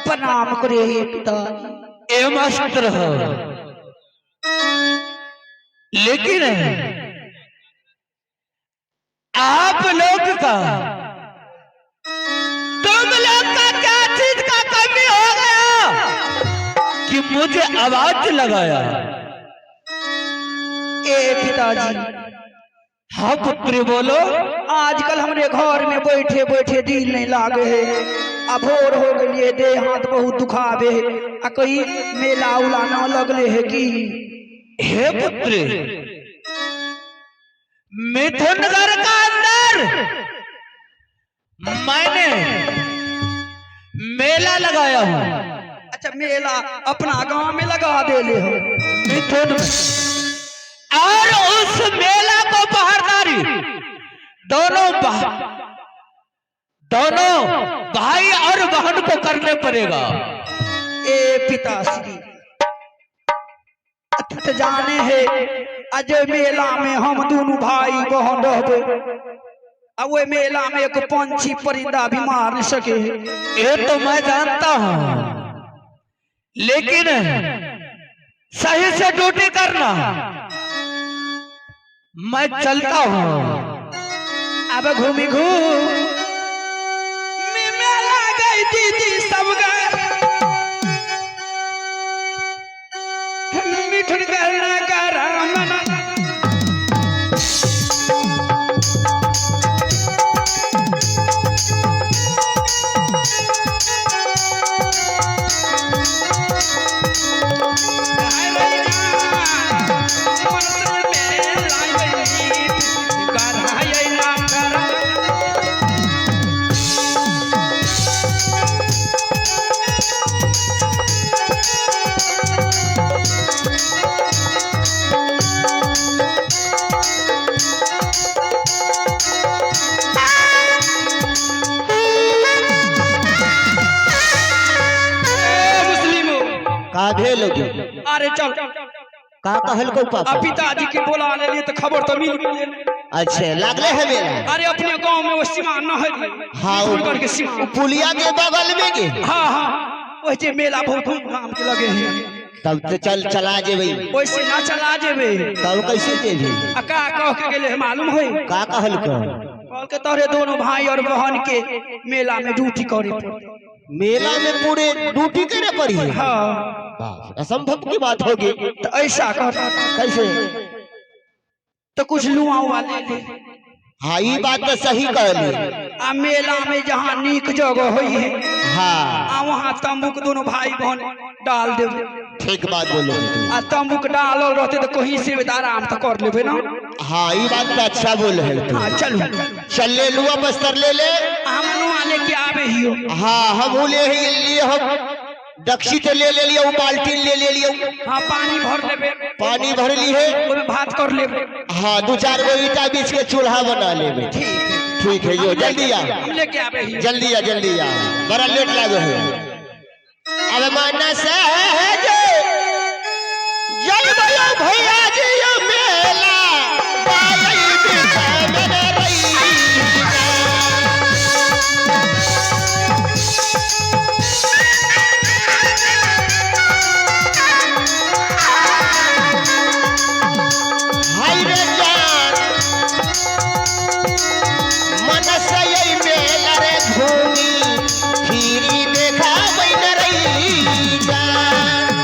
प्रणाम करे हे पिताजी। ए मास्टर हो, लेकिन आप लोग का, तुम लोग का क्या चीज का कमी हो गया कि मुझे आवाज लगाया? ए पिताजी। हाँ पुत्री बोलो। आजकल हमरे घर में बैठे बैठे दिल नहीं लागे है। आ भोर हो गई, देह हाथ बहुत दुखावे है। आ कहीं मेला उला ना लगले है की? हे पुत्री, मिथुनगढ़ का अंदर मैंने मेला लगाया हूँ। अच्छा, मेला अपना गांव में लगा देले हो? मिथुन में। और उस मेला को पहरदारी दोनों दोनों भाई और बहन को करने पड़ेगा। ए पिताश्री, तो जाने है अजय मेला में हम दोनों भाई बहन रहबे, आ वो मेला में एक पंछी परिंदा भी मार नहीं सके है। ये तो मैं जानता हूं, लेकिन सही से ड्यूटी करना। मैं चलता हूं। अब घूमी घूम मेला गई दीदी सब गए मिठुन करना करामना। मुस्लिमो। का भेल गे? अरे चल। का कहल को आ पापा? पिताजी के बोला ले लिए तो खबर तो मिल गेल। अच्छा, लागले है मेला? अरे अपने गांव में वो सीमा न है। हाँ, वो- मिथुनगढ़ के सीमा। वो पुलिया के बगल में गे? हाँ हाँ, वही जे मेला बहुत धूमधाम के लगे है। तब तो चल चला जेबे। वैसे ना चला जेबे। तब कैसे जेबे? आ का कह के गेले है मालूम है? का कहल को? कहल के तोरे दोनों भाई और बहन के मेला में ड्यूटी करे पड़े। मेला में पूरे ड्यूटी करे पड़ी है? हाँ। बाप, असंभव की बात होगी। तो ऐसा कर। कैसे? तो कुछ लुआ उआ ले ले। हाँ, ये बात तो सही कहली। आ मेला में जहाँ नीक जगह होई है, हाँ, आ वहाँ तंबू के दोनों भाई बहन डाल देबे। ठीक बात बोलो। आ तंबू के डालल रहते तो कहीं से भी आराम तो कर लेबे ना। हाँ, ये बात तो अच्छा बोल है तू। हाँ, चलू। चल ले लुआ बस्तर ले ले। हम लुआ लेके आवे हियो। हाँ, हम ले ही लिए, हम दक्षिण से ले ले लियो, बाल्टी ले ले लियो। हाँ, पानी भर लेबे। पानी भर ली है। ओमे भात कर लेबे। हाँ, दो चार गो ईटा बीछ के चूल्हा बना लेबे। ठीक है। ठीक है, यो जल्दी आ। हम लेके आवे हियो। जल्दी आ, जल्दी आ, बड़ा लेट लागे है। अब माना सहज जय भैया, भैया जी यो मेला बाई बिछा मेरे रही। हाय रे जान, मन से यही मेला रे घूमी फिरी देखा बन रही जान।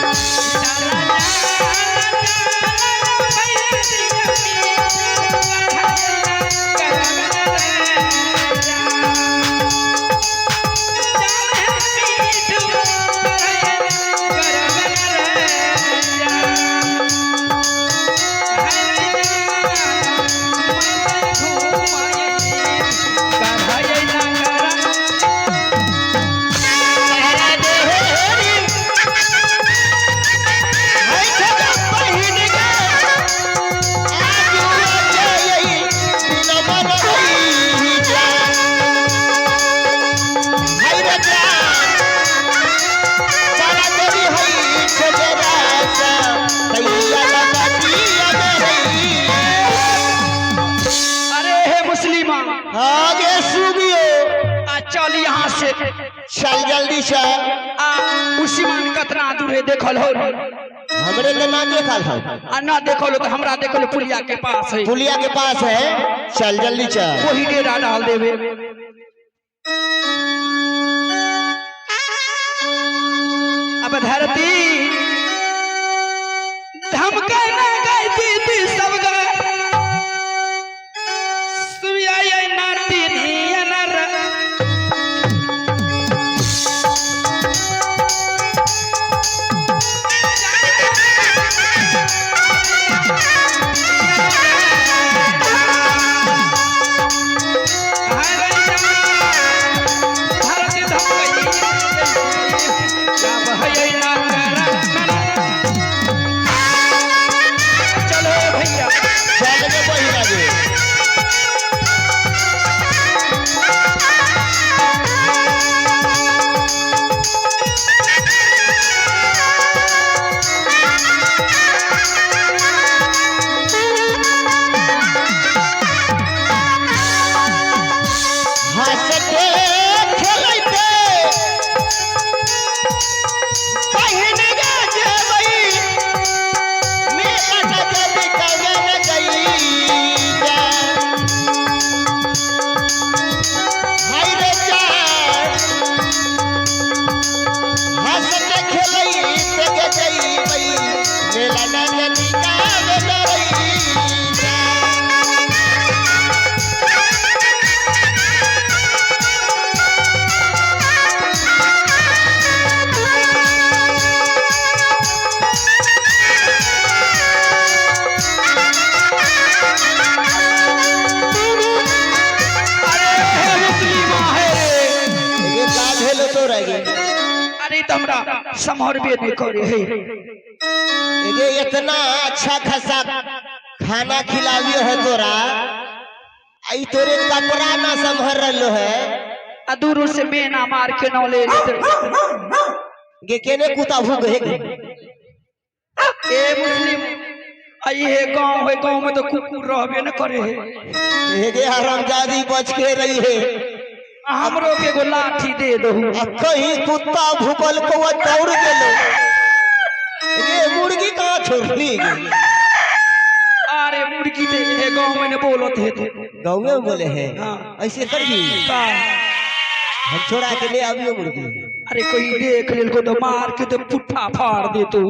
तारा देहरी, हाय छग बहिन गे, आज जयई बिन मन रही जान। हाय रे जान, तारा देवी हई छग रासा, तैया लपटिया में रही। अरे हे मुस्लिमा। आगे सुगियो। आ चल यहाँ से। चल जल्दी चल। आ उसीमान कतना दूर है देखल हो? हमरे तो ना देखल हो। आ ना देखल हो तो हमरा देखल हो, पुलिया के पास है। पुलिया के पास है, चल जल्दी चल। वही डेरा डाल देवे। अब धरती धमके ना गई दीदी सब गए सुइया ये नाती नर। धरती धमके अब है ना कर। चलो भैया। चल के बहिना जी। हंसते खेलते बहिन गे जेबै, मेला न जल्दी कवे न गई। हाय रे जान, हंसते खेलते गे जइबै, मेला न जल्दी कवे न गई। अरे हे मुस्लिमा है। ये का भेलो तोरा गे? अरे तो हमरा सम्हरबे नहीं करे है। ये इतना अच्छा खासा खाना खिलावियो है तोरा, आई तोरे कपड़ा ना संभर रहलो है। आ दूर से मेना मार के न ले लेते। गे केने कुत्ता भूख है गे? ए मुस्लिम, आई हे गांव है, गांव में तो कुकुर रहबे न करे है। हे गे हरामजादी, बच के रही है। आ हमरो के एगो लाठी दे दहु। आ कहीं कुत्ता भूकल को दौड़ गेलो गे, मुर्गी कहाँ छोड़ली गे? अरे मुर्गी दे हे, गांव में न बोलत है तो। गाँव में बोले है? हाँ। ऐसे कर भी का? हम छोड़ा के ले आबियो मुर्गी। अरे कोई देख लेल को तो मार के तो पुट्ठा फाड़ दे तू।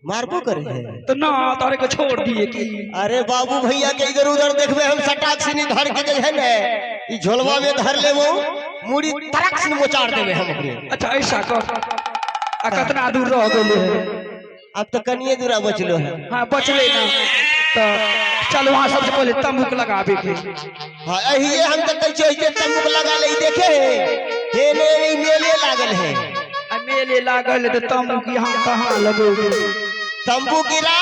मारबो करे है? तो ना तारे को छोड़ दिए की। अरे बाबू भैया के इधर उधर देखबे, हम सटाक से धर के जे है ने ई झोलवा में धर लेबो, मुड़ी तरक से मोचाड़ देबे हम ओकरे। अच्छा ऐसा कर, आ कतना दूर रह गेले है? अब तो कनिए दूरा बचलो है। हाँ बचले ना, तो चल वहाँ सबसे पहले तम्बुक लगाबे के। हाँ, एहिए हम तो कहै छियै जे तम्बुक लगा ले। ई देखे है, हे ने ई मेले लागल है। आ मेले लागल है तो तम्बुक यहाँ कहाँ लगेबे? तंबू गिरा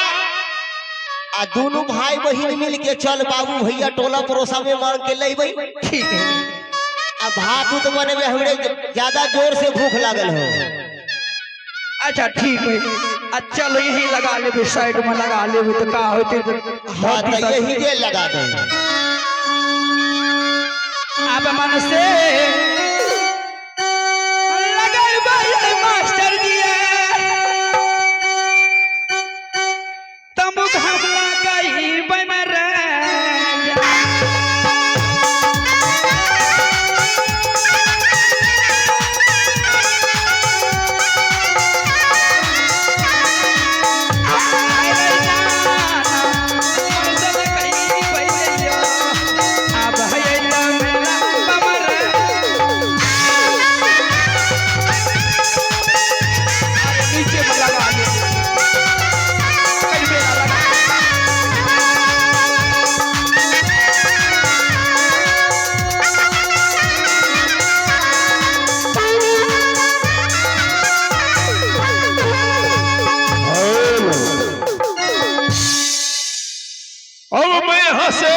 आ दोनों भाई बहिन मिल के चल बाबू भैया टोला पड़ोसा में मांग के लेबै। ठीक है। आ भात उत बनेबे, हमरे ज्यादा जोर से भूख लागल हो। अच्छा ठीक है, आ चल यही लगा लेबे, साइड में लगा लेबे तो का होते। हाँ, तो यही जे लगा दे। अब मन से लगेबै मास्टर जी, तम्बुक हम लगई बन रे। अब है मेरा बमर। नीचे में लगा दे, कई बेरा लगा। अब मैं यहाँ से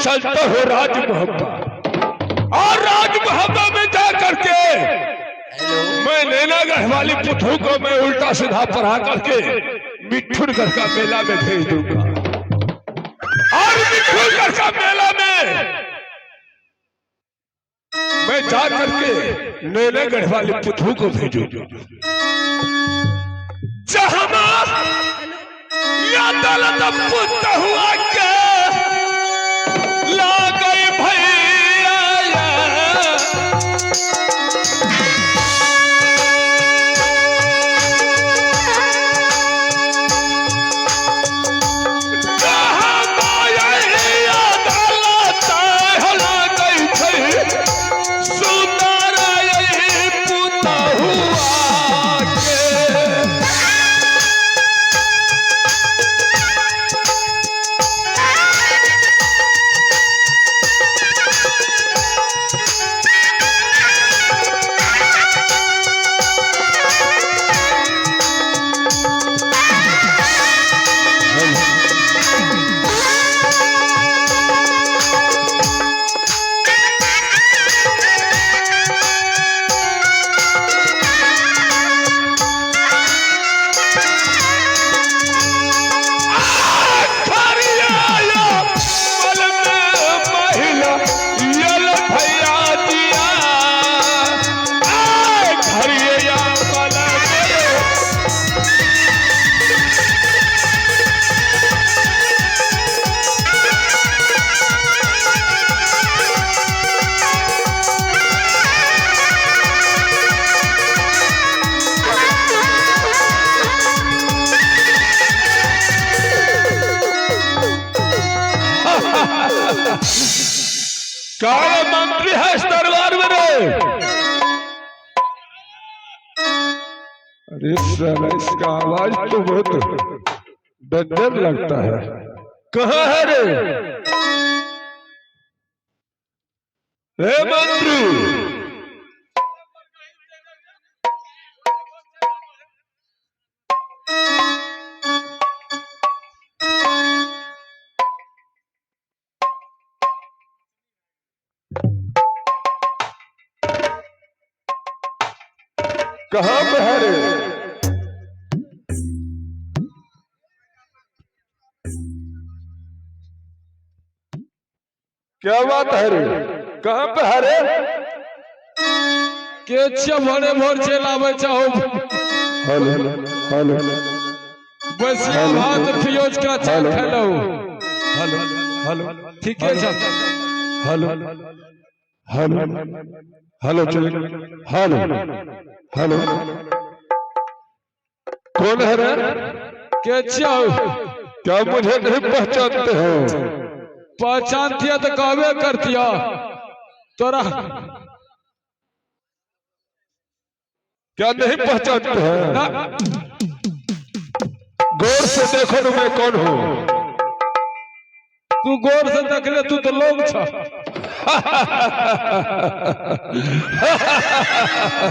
चलता हूँ राज मोहब्बा, और राज मोहब्बा में जा करके मैं नैनागढ़ वाली पुथू को मैं उल्टा सीधा पढ़ा करके मिठुनगढ़ का मेला में भेज दूंगा, और मिठुनगढ़ का मेला में मैं जा करके नैनागढ़ वाले पुथू को भेजूंगा। जहां या दलत पुतहुआ के ला गए भैया। जहां माया दलत ला गई छै सुंदर यही पुतहुआ के। खरियाया मल में महिला यल भैया दिया। आय खरिया मल में काले मंत्री है इस दरबार में रे। अरे साला इसका आवाज तो बहुत डेंजर लगता है। कहाँ है रे? रे मंत्री, कहाँ पे है रे? क्या बात है रे? कहाँ पे है रे? के छियै भोरे भोर चलि आबै छहो। Hello hello. बसिया भात पियोज के अचार खेलौ। Hello hello. ठीके छै। हेलो हेलो हेलो, चलो हेलो हेलो, कौन है रे? के छियौ? क्या मुझे नहीं पहचानते हो? पहचानतियै तऽ कहबे करतियै तोरा। क्या नहीं पहचानते हैं? ना। गौर से देखो ना मैं कौन हूँ। तू गौर से देखले, तू तऽ लोग छ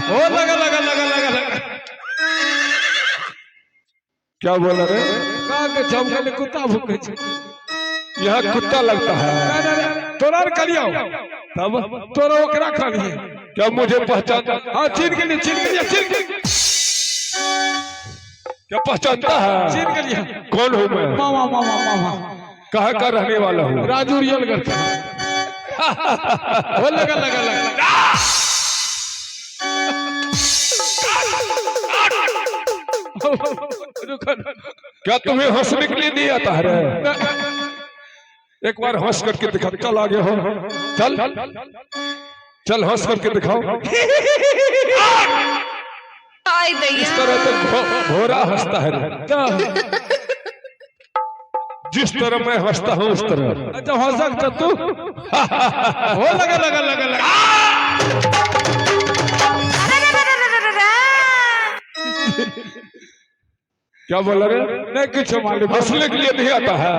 हो लगा लगा लगा लगा लगा। क्या बोला रे? का के छौ? खाली कुत्ता भूकै छै। यहाँ कुत्ता लगता है? ना, ना, ना, तोरा ने कहलियौ। तब? तोरा ओकरा कहलियै। क्या मुझे पहचान हाँ, चिन्ह गेलियै, चिन्ह गेलियै, चिन्ह गेलियै। क्या पहचानता है? चिन्ह गेलियै। कौन हूँ मैं? मामा मामा मामा। कहाँ का रहने वाला हूँ? राजू रियलगढ़ का हो लगा लगा लगा। रुको। क्या तुम्हें हंसने के लिए नहीं आता है रे? एक बार हंस करके दिखा। चल आगे हो, चल चल, हंस करके दिखाओ। आय इस दैया। तरह तो घोड़ा हंसता है रे। जिस तरह मैं हंसता हूँ उस तरह। अच्छा, हंसक त तू हो लगा लगा लगा लगा। क्या बोला रे? नहीं किछो मालिक। हंसने के लिए नहीं आता है?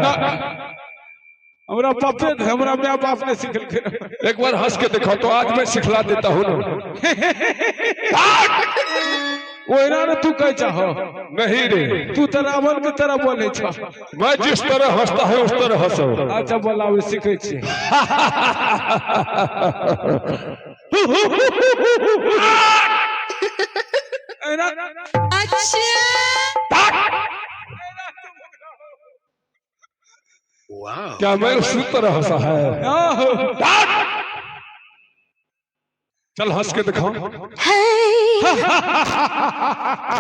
हमरा पप्पे हमरा my बाप ने सिखलकै। एक बार हंस के दिखाओ तो आज मैं सिखला देता हूँ ना। ओहिना ने तू कहै छहो। नहीं रे। तू तऽ रावण के तरह बोलै छह। मैं जिस तरह हंसता हूँ उस तरह हंसो। अच्छा, बोलाबै, सीखै छी। एना। अच्छा। क्या मैं उसी तरह हंसा है? आहो। चल हंस के दिखाओ। है।